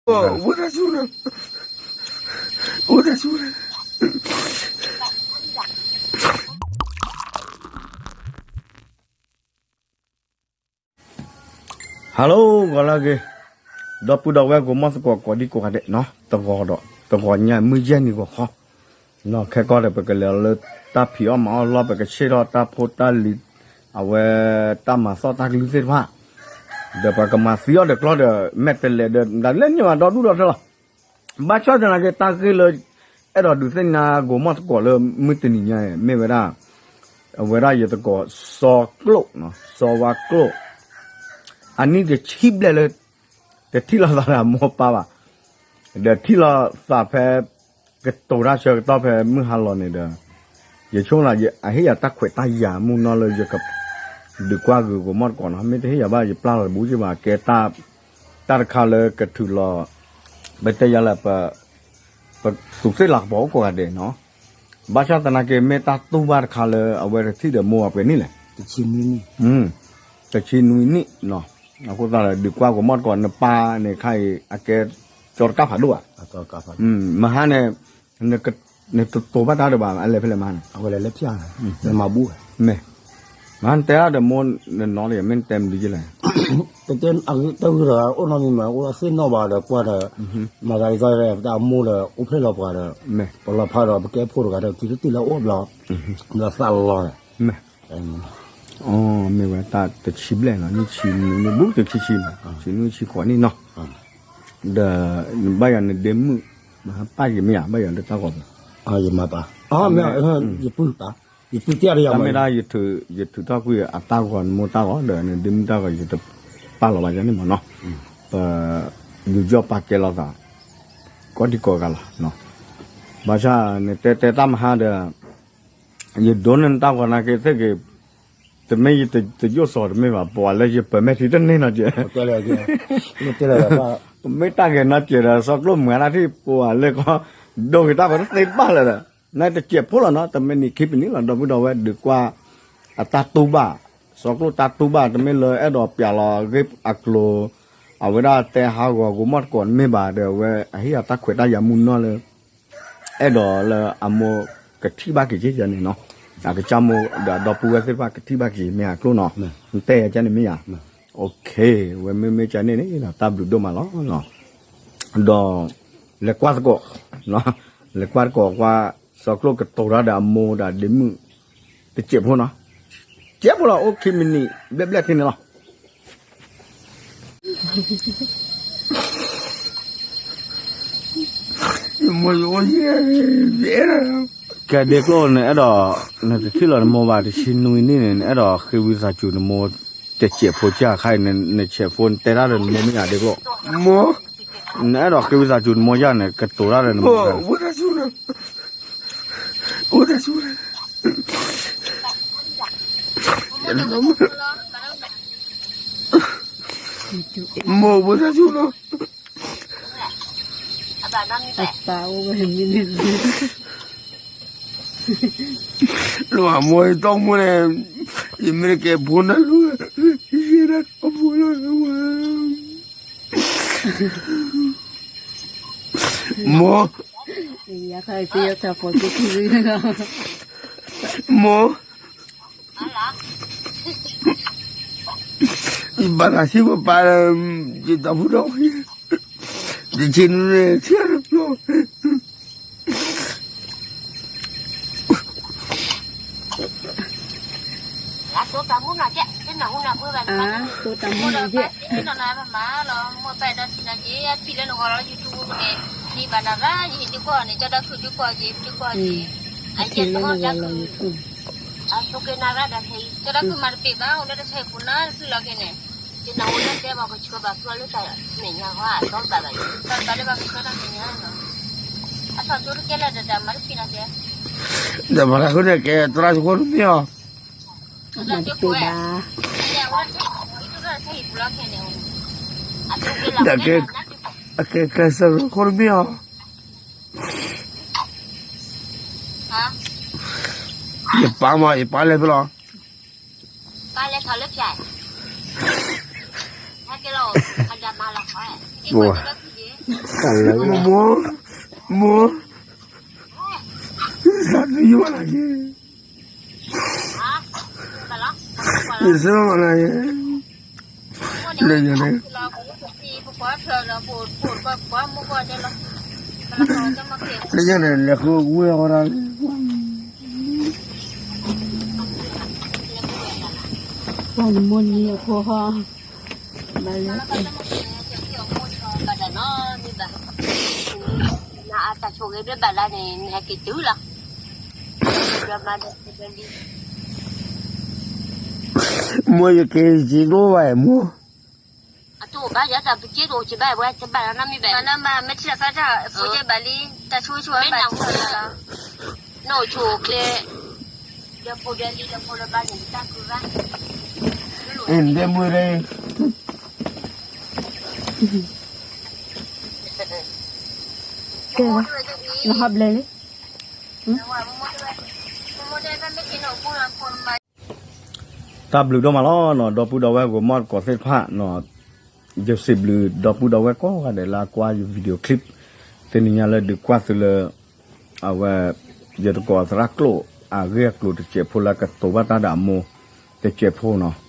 ဝဲတၢ်ဆူၣ်လၢ ဝဲတၢ်ဆူၣ်လၢ Hello ဂီၤလၢအဂ့ၤ, ဒီပုၢ်ဒီဝဲၢ် ဂီၤမီၢ်သကိး ကိးဒံကိးဂၤဒဲးနီၤ, တဂီၤဒီး တဂီၤညါ မုၢ်ယဲၢ်နံၤဂီၤခီ, ခဲကီၢ်ဒီး ပကလဲၤလၢတၢ်ဖံးအီၣ်မၤအီၣ်လီၢ်, ပကဆ့ၣ်ထီၣ်တၢ်ဖိတၢ်လံၤ, အဝဲတၢ်မၤသီၣ်တၢ်ကလုၢ်သ့ၣ်တဖၣ်, ဒီးပကမၤသံအီၣ်ဒီးကျီဒီး မဲာ်တဲးလဲးဒီးဒၣ်လဲာ်န့ၢ်ဝဲဒီဒူၣ်ဒီထၢလီၤ. ဘၣ်ဆၣ်သနာ်က့ တၢ်ဂ့ၢ်လၢ အဲၣ်ဒိးဒုးသ့ၣ်ညါ ဂီၤမီၢ်သကိးလၢမုၢ်တနံၤညါအံၤ မ့ၢ်ဝဲဒၣ် အဝဲဒၣ်ယသကိး စီၤကျိၣ်, စီၤဝါကျိၣ်, အနံၣ်တဆံဘျဲၣ်လၢ တထံၣ်လိာ်သးဒီးအမိၢ်အပၢ်ဘၣ်, ဒီးထံၣ်လိာ်သးဖဲ ကတိၤတၢ်ဆၢကတီၢ်ဖဲမုၢ်ဟါလီၤန့ၣ်ဒီး ယဆိကမိၣ်လၢ အဟ့ၣ်ယၤတၢ်ခွဲးတၢ်ယာ်မုၢ်နီၢ်လၢယက ဒုးကွၢ်ဂုာ်ဂီၤမီၢ်သကိးနီၤ, မ့ၢ်တဟ့ၣ်ယၤဘၣ် ယပျၢ်လီၤတဘူးက့ဘၣ်, ကဲ တၢ်တခါလၢကထုးလီၤ ပတဲယၤလၢ ပသူးသ့ၣ်လၤကပီၤအိၣ်ကိးဂၤဒဲးနီၤ, ဘၣ်ဆၣ်သနာ်က့ မ့ၢ်တၢ်တူၢ်ဘၣ်တခါလၢ အဝဲတထံၣ်ဒီးမိၢ်အပှဲၤနံၣ်လဲၣ်, တဆံနွံနံၣ်, အဃိသတးဒီး ဒုးကွၢ်ဂီၤမီၢ်သကိး နပၢ်န့ၣ်ခါအံၤ အကဲ ကၠီတကၢ်ဖးဒိၣ်ဘၣ်, မဟါန့ၣ် နတတိၤဘၣ်တၢ်ဒီးဘၣ် အလဲၤဖဲလဲၣ်မဟါန့ၣ်, မ့ၢ် မဟါနတဲအါဒီးမိၢ်နနီၤလံ မ့ၢ်နတဲမနုၤယလဲၣ်, တၢ်ဂ့ၢ်တဂၤအိၣ်နီတမံၤမး အိၣ်သ့ၣ်နီၣ်ဘၣ်ဒီးကွၢ်ဒီး မၤသးဒ်သိး ပတၢ်မိၢ်ဒီး အိၣ်ဖျဲၣ်လီၤပှၤဒီး ပလီၤဖးဒီး ပကဲဖိတဂၤဒီး ကံၤတတံၢ်လၢအိၣ်ဘျီ ဒီးသးလီၤန့ၣ် မ့ၢ်ဝဲတၢ်တဆံဘျဲၣ်နီၤ နံၣ်ဆံနွံနံၣ် ဘူးတဆံဆံနီၤ ဆံနွံဆံဃိးနံၣ်နီၤ, ဒီးနဘၣ်ယၤနဒ့မုၣ် မဟါပၢ်ယမ့ၢ်ယၤ ဘၣ်ယၤလၢတၢ်ဂီၤပူၤ, ယပုၢ်ပၢ် တၢ်မ့ၢ်ဒၣ် ယထုးထီၣ်ကွံာ်အတၢ်ဂီၤ နမိၢ်တၢ်ဂီၤဒီး နဒ့မုၣ်တၢ်ဂီၤ ယတပာ်လီၤဘၣ်ယၤန့ၣ်မ့ၢ်နီၤ, ပ ယူၤယီၣ်ပာ်ကဲလိာ်သး ကိးဒံကိးဂၤလီၤ, ဘၣ်ဆၣ်နတဲတဲတၢ်မဟါဒီး ယဒိးန့ၢ်နတၢ်ဂီၤနာ်က့သ့ၣ်ဂ့ၤ, တမ့ၢ်ယတယိၣ်စီၤတမ့ၢ်ဘၣ် ပှၤလၢယပၢၤမဲာ်ထံတန့ၢ်နီတစဲး, မ့ၢ်တၢ်ဂ့ၤနီတစဲးဒီး စီၤကျိၣ်မုၢ်အါဒၣ်ထံၣ်ပှၤလၢကီၢ် ဒိဂ့ၤတၢ်ဂီၤတသ့ဘၣ်လၢၤဒီး နတစဲးဖိလီၤနီၤ တမ့ၢ်နံၤခံပနံၤလီၤ ဒီပုၢ်ဒီဝဲၢ်ဒုးကွၢ် အတၢ်တူၢ်ဘၣ်, စီၤကျိၣ်တၢ်တူၢ်ဘၣ် တမ့ၢ်လၢအဲၣ်ဒိးပျးလီၤဂ့ၢ်အကျိၤ, အဝဲဒၣ်တဲဟးဂီၤဂီၤမီၢ်သကိးတမ့ၢ်ဘၣ်ဒီး အဝဲအဟ့ၣ်အတၢ်ခွဲးတၢ်ယာ်မုၢ်နီၢ်လၢ အဲၣ်ဒိးလၢအမိၢ်ကထံၣ်ဘၣ်က့ၤက့ၤယၤန့ၣ်နီၤ, အကစၢ်မိၢ်ဒီးအဒီပုၢ်ဝဲၢ်သ့ၣ်တဖၣ်ကထံၣ်ဘၣ်က့ၤမ့ၢ်အကျိၣ်နီၤ, နတဲယၤကန့ၣ်မ့ၢ်ယၤ, အဝဲမ့မ့ၢ်ကန့ၣ်န့ၣ် တၢ်ဘျုးဒိၣ်မးလီၤ, ဒီး လဲၤကွၢ်သကိး, လဲၤကွၢ်သကိးကွၢ် စီၤကျိၣ်ကတိၤတၢ်ဒီးအမိၢ်ဒီးဒ့မုၣ် တစဲးဖိနီၤ, စဲးဖိလီၤ အိၣ်ခံမံးနံး ဘျဲၣ်ဘျဲၣ်ထံန့ၣ်လီၤ. ကဲဒ့ကျိၣ်န့ၣ်အဲၣ်ဒိး, နတထံၣ်လီၤနမိၢ်ဘၣ် တဆံနွံနံၣ်န့ၣ် နအဲၣ်ဒိးဃ့ဝံသးစူၤနမိၢ်, တစဲးဖိကခါအံၤ နဆဲးဖိနတဲတၢ်ဒီးနမိၢ်မ့ၢ်ဧါဒ့ကျိၣ်, နအဲၣ်ဒိးဃ့ဝံသးစူၤနမိၢ်ယါန့ၣ် ကတိၤတၢ်ဒီးနမိၢ် မိၢ်ဝဲတၢ်ဆူၣ်လီၤ, အပၢ်အိၣ်ဝဲမ့ၢ်န့ၣ်, လၢမိၢ်တၢ်မိၢ်န့ၣ်, ယမ့ၢ်တကဲဖိနၢ်လူၤ, ယဲဒၣ်အဖိလီၤ, မိၢ်, မိၢ် ယဘၣ်သးဆံးပပၢ်လၢ ယတၢ်ဖူဒီး ယဆ့နုၤန့ၣ်ဆံးလီၤ, တိတၢ်မူနၤယဲၢ်, တိတၢ်မူနၤယဲၢ်, မ့ၢ်ဒီးပၢ်သ့ၣ်နီၢ်နၤမးလီၤ, မိၢ်ပၢ်ဒီးဆံးနၤက့ၤ ယထံၣ်လၢနဂီၤလီၤ YouTube န့ၣ်, နံၣ်ဘၣ်နၤဘၣ် ယဟ့ၣ်ဒုးကီၢ်န့ၣ် ကၠီဒီးခုဒုးကီၢ်က့ၤ ဒုးကီၢ်က့ၤ, အယဲၢ်သီနၤလီၤ YouTube, အသိက့ၤနၤရၣ်ဒီးခဲအံၤ ကၠီဒီးခုမၤတပ့ၤဘၣ် အိၣ်လၢတၢ်ဆဲးပူၤနၤ တချုးလီၤက့ၤန့ၣ်, ယနၢ်ဟူလၢတဲဘၣ်ကဆှၢဘၣ်ဖျီလၢတၢ်မဲာ်ညါဟီ အတီဘၣ်ဘၣ်ယၤ တၢ်ဘၣ်လၢဘၣ်ကဆှၢတၢ်မဲာ်ညါလီၤ, အထီၣ်ကၠိတကဲလၢဒၣ်ဒၣ်မၤတပ့ၤနၤက့ၤ, ဒီးမၤတၢ်ဃုန့ၣ်ကဲ သရၣ်စူခိၣ်တမ့ၢ်အီၤ မၤတပ့ၤဘၣ်, ဒီးကဲ အကဲ ကဲ စရၢခိၣ်တမ့ၢ်အီၤ, ယပၢ်မး ယပၢ်လဲၤဖဲလဲၣ်, ပၢ်လဲၤထီၣ်လၢဖျါ, ဟဲက့ၤလီၤ, အဒၣ်မၤလီၤ, က့ၤကွၢ်က့ၤလီၤဖုးက့ၤ မိၢ်, မိၢ်, သးသယိၣ်လၢက့ၤ, ယဆၢလီၤလၢက့ၤ, လၢညါန့ၣ်, လၢညါန့ၣ် လဲၤဃုဝဲအီၤဒၣ်, ပှၤမိၢ်နံၤအဖိဟီ, ဘၣ်လၢ နအတၢ်ဆိၣ်ဂ့ၤဒ်ဘၣ်လၢန့ၣ် နဟဲက့ၤတုၤလီၤ. မိၢ်ယက့ၤယက့ၤဒိၣ်ဘၣ်မိၢ်, အတိၢ်ဘၣ်ယတၢ်ပက့ၤဒိၣ်က့ၤဘၣ်ဝဲတဘၣ်လီၤနီတမံၤဘၣ်, မ့ၢ်ထံၣ်လီၤသးတၢ်ဖိကဲဘၣ်လံ, တၢ်ဆိၣ်ဂ့ၤဆိၣ်ဝါဘၣ်လီၤ, နအိၣ်ဆူၣ်အိၣ်ချ့, ဒီးဖိဒီးလံၤဒီးဖိဒီးဘါန့ၣ် တၢ်ကုၢ်ဘၣ်, အ့ၣ် နတဲမုၢ်ရ့ ကဲ, နဟးဘျဲၣ်လံ. တၢ်ဘျုးဒိၣ်မးလီၤနီၤ, ဒီပုၢ်ဒီဝဲၢ်ဂီၤမီၢ်တကိးသ့ၣ်တဖၣ်နီၤ, ယစံးဘျုးဒီပုၢ်ဒီဝဲၢ်ကိးဂၤဒဲးလၢအကွၢ်ယ video clip တနံၤညါလၢဒုးကွၢ်သုလၢ အဝဲ ယတကိးသရၣ်ကျိာ် အဂ့ၢ်အကျိၤတစဲးဖိလၢကတိၤဘၣ်တၢ်ဒီးအမိၢ်တစဲးဖိနီၤ.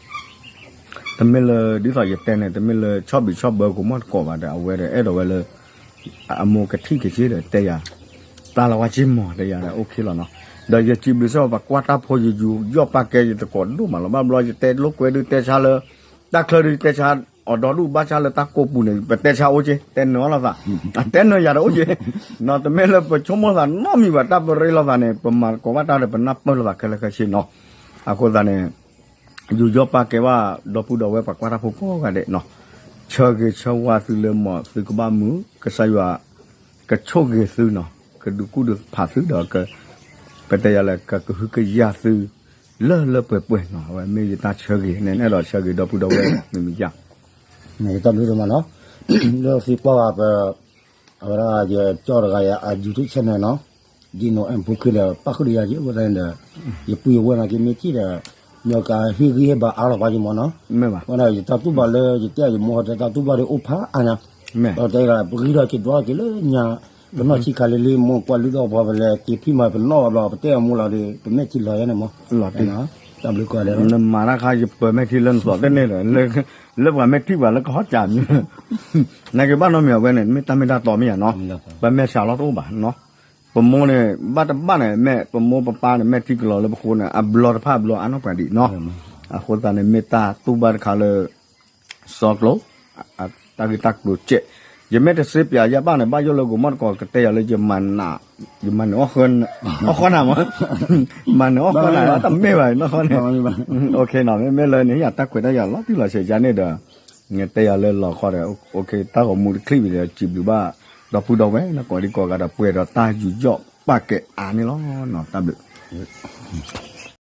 တမ့ၢ်လၢ ဒ်သိးယတဲန့ၣ် တမ့ၢ်လၢဆီၣ်ဘံးဆီၣ်ဘၢကိးမီၢ်တကိးဘၣ်ဒီး အဝဲဒီးအဲၣ်ဒိးဝဲလၢ အမိၢ်ကထံၣ်က့ၤက့ၤဒီးတဲယၤ, ပျၢ်လီၤဝဲက့ၤမီၢ်တဲယၤဒီး အိၣ်ခ့လီၤနီၤ. ဒီးယစံးဘျုးစ့ၢ်ကီး ပှၤကွၢ်တၢ်ဖိယယူၤယီၣ်ပာ်ကဲယတကိးဒိၣ်မးလီၤ. ဘၣ်ဘျီယတဲလိာ်ကွဲဒုး တဲဆါလၢ တၢ်ချၢဒုး ယတဲဆါအီၤဒီဒူၣ် ဘၣ်ဆၣ်လၢတၢ်ကိးပူၤန့ၣ် ပတဲဆါအိၣ်က့ၤ တဲနၢၤအီၤလိာ်သး, အတဲနၢၤယၤဒီးအိၣ်က့ၤနီၤ. တမ့ၢ်လၢပဆိကမိၣ်သးနီတမံၤဘၣ်, တၢ်ပရ့လိာ်သးန့ၣ် ပမၤသကိးဘၣ်တၢ်ဒီး ပနၢ်ပၢၢ်လိာ်သးခဲလၢာ်ခဲဆ့နီၤ. အဃိသတးန့ၣ် ယူးယီၣ်ပာ်ကဲဘၣ် ဒီပုၢ်ဒီဝဲၢ်ပှၤကွၢ်တၢ်ဖိကိးဂၤဒဲးနီၤ, ဆၢဂ့ၤဆၢဝါသုလၢ မ်သုကဘၣ်မုာ်ကစၢ်ယွၤ ကဆိၣ်ဂ့ၤသုနီၤ, ကဒုးကူဒုးဖးသုဒီး ပတဲယၤလၢ ကကဟုကယာ်သု လၢလၢပှဲၤပှဲၤနီၤ. အဝဲမ့ၢ်ယတၢ်ဆၢဂ့ၤန့ၣ် အဲၣ်ဒိးဆၢဂ့ၤဒီပုၢ်ဒီဝဲၢ်မ့မ့ၢ်ယၤ တၢ်ဘျုးဒိၣ်မးနီၤ, လၢသံကွၢ်ဂၤပ အဝဲဒၣ်ယကၠီတဂၤယၤအ YouTube channel နီၤ, ဒ်နိၣ်အဲၣ်ဖိခွံဒီး ပၣ်ဃုာ်ဒီးယၤက့ၤ အဃိသတးန့ၣ်ဒီး ယပုၢ်ယဝဲၢ်နာ်က့မ့ၢ်ထံၣ်ဒီး မ့ၢ်ကဟ့ၣ်ဂံၢ်ဟ့ၣ်ဘါအါလီၤပှၤက့ၤမးနီၤ, ဝဲဒၣ်ယတၢ်တူၢ်ဘၣ်လၢယတဲယမိၢ်ဟီတဲတၢ်တူၢ်ဘၣ်ဒီးအိၣ်ဖးအါညါ, ဒီးတဲဂၤပဂံၢ်ထီၣ်က့ၤဒွးက့ၤလၢညါ, ပနီၢ်ဆံးခါလံလံ မိၢ်ကွၢ်လုၢ်ထီၣ်ပှၤပလဲၤက့ၤဖံးမၤပနီၣ်ဘျီ ပတဲအမိၢ်လီၤဒီး ပမဲာ်ထံလီၤယါန့ၣ်မး, လီၤတံၢ် နမၤတၢ်ခါ ယပၢၤမဲာ်ထံလၢနသီၣ်တဲန့ၣ်ဒီး လၢပှၤမဲာ်ထံပှၤလၢကဟီၣ်စးမး, နာ်က့ဘၣ်နီတမံၤအဝဲန့ၣ် မ့ၢ်တၢ်မ့ၢ်တၢ်တီမ့ၢ်ယါနီၤ, ပမဲာ်ဆှးလီၤတအိၣ်ဘၣ်နီၤ, ပမိၢ်န့ၣ် ဘၣ်တဘၣ်န့ၣ် မ့ၢ်ပမိၢ်ပပၢ်န့ၣ် မဲာ်ထံကလီၤလၢပဃိန့ၣ် အဘျီတဖၣ်အဘျီအါနီၢ်ပှၤဒံးနီၤ, အဃိသတးန့ၣ် မ့ၢ်တၢ်တူၢ်ဘၣ်တခါလၢ စီကျိၤ တၢ်ဂ့ၢ်တၢ်ကျိၤစဲး, ယမ့ၢ်တစ့ပၠးယၤဘၣ်န့ၣ် ဘၣ်ယိၣ်လၢဂီၤမီၢ်တကိးကတဲယၤလၢယမၤနး, ယမၤနၢၤအီၣ်ဃီနၤမး, မၤနၢၤအီၣ်ဃီနၤ တမ့ၢ်ဘၣ်နီၢ်ဃီန့ၣ်, မ့မ့ၢ်လၢန့ၣ် ယတၢ်ခွဲးတၢ်ယာ်လီၤတံၢ်လီၤဆဲးယါန့ၣ်ဒီး တဲယၤလၢလီၤခီဒီး တၢ်ဂီၤမူတချံၣ်ဝံၤဒီး စံးဘျုးဘၣ် ဒီပုၢ်ဒီဝဲၢ်နီၢ်ကိးဒံကိးဂၤဒီး ပှဲၤဒီးတၢ်ယူးယီၣ်ပာ်ကဲအါန့ၣ်လီၤ. တၢ်ဘျုး